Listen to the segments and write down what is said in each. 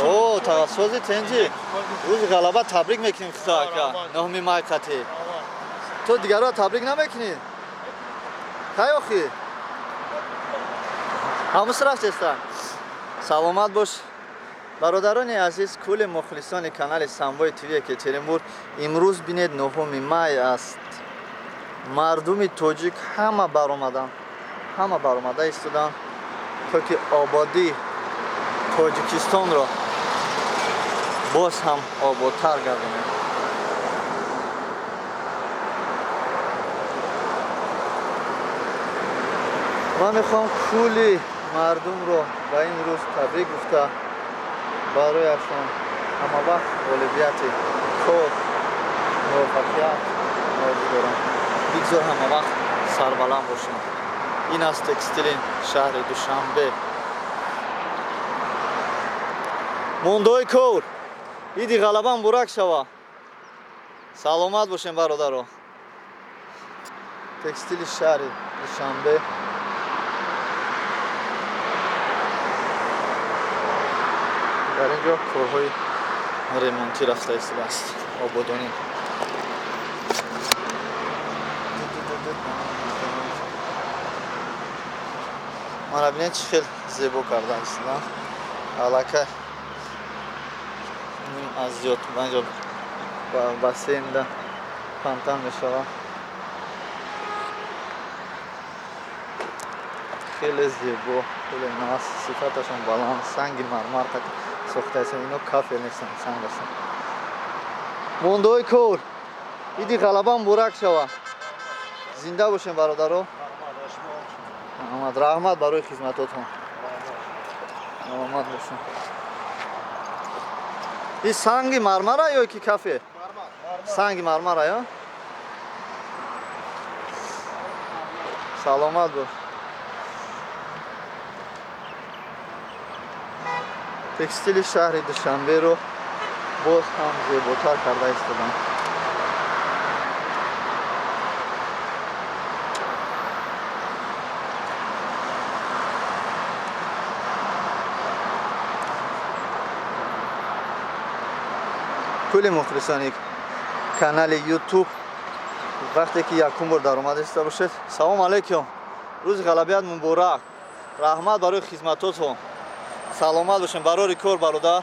О, тавассози тенҷи. Рӯзи ғалаба табрик мекунем худо ака. 9 май қатъи. Ту дигарро табрик намекунӣ? Кай охи? Ҳамус рафтеста. Саломат бош. Бародарони азиз, кулли мухлисони канали Самбои ТВ Екатеринбург, имрӯз бинед 9 май аст. Мардуми тоҷик ҳама баромаданд, ҳама баромада истоданд, то ки ободии Тоҷикистонро боз ҳам ободтар гардонем. Ман мехоҳам кулли мардумро ба ин рӯз табрик гуфта, барояшон ҳамавақт ғолибияти кор, муваффақият орзу дорам. Бигзор ҳамавақт сарбаланд бошанд. Ин аст текстили шаҳри Душанбе. Мондаҳои кор, иди ғалаба муборак шава. Саломат бошем, бародаро. Текстили шаҳри Душанбе. Дар ин ҷо корҳои ремонтӣ рафта истодааст, ободонӣ. Мана бинед, чӣ хел зебо карда истоданд. Аллакай ним аз зиёд ба инҷо бассейнда фонтан мешавад. Хеле зебо, хеле нас, сифаташон баланд, санги мармар сохта ҳастанд. Ино кафел нестанд, санг ҳастанд. Мондаҳои кор, иди ғалаба муборак шава. Зинда бошем, бародаро. Раҳмат, раҳмат барои хизматотон. Саломат бошем. Ин санги мармара ё ки кафе? Санги мармара ё? Саломат бош. Текстили шаҳри Душанберо боз ҳам зеботар карда истоданд. Кулли мухлисони канали YouTube, вақте ки якум бор даромада истода бошед, салом алейкум. Рӯзи ғалабият муборак. Раҳмат барои хизматотон. Саломат бошем, барори кор, бародар.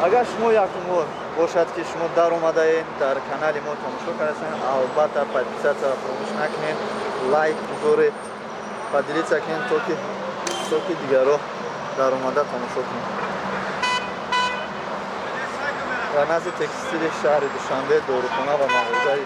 Агар шумо якум бор бошад ки шумо даромадаед дар канали мо тамошо кардаед, албатта подписатсияро фаромӯш накунед, лайк гузоред, поделиться кунед, то ки дигарро даромада тамошо кунед. Дар назди текстили шаҳри Душанбе дорухона ва мағозаи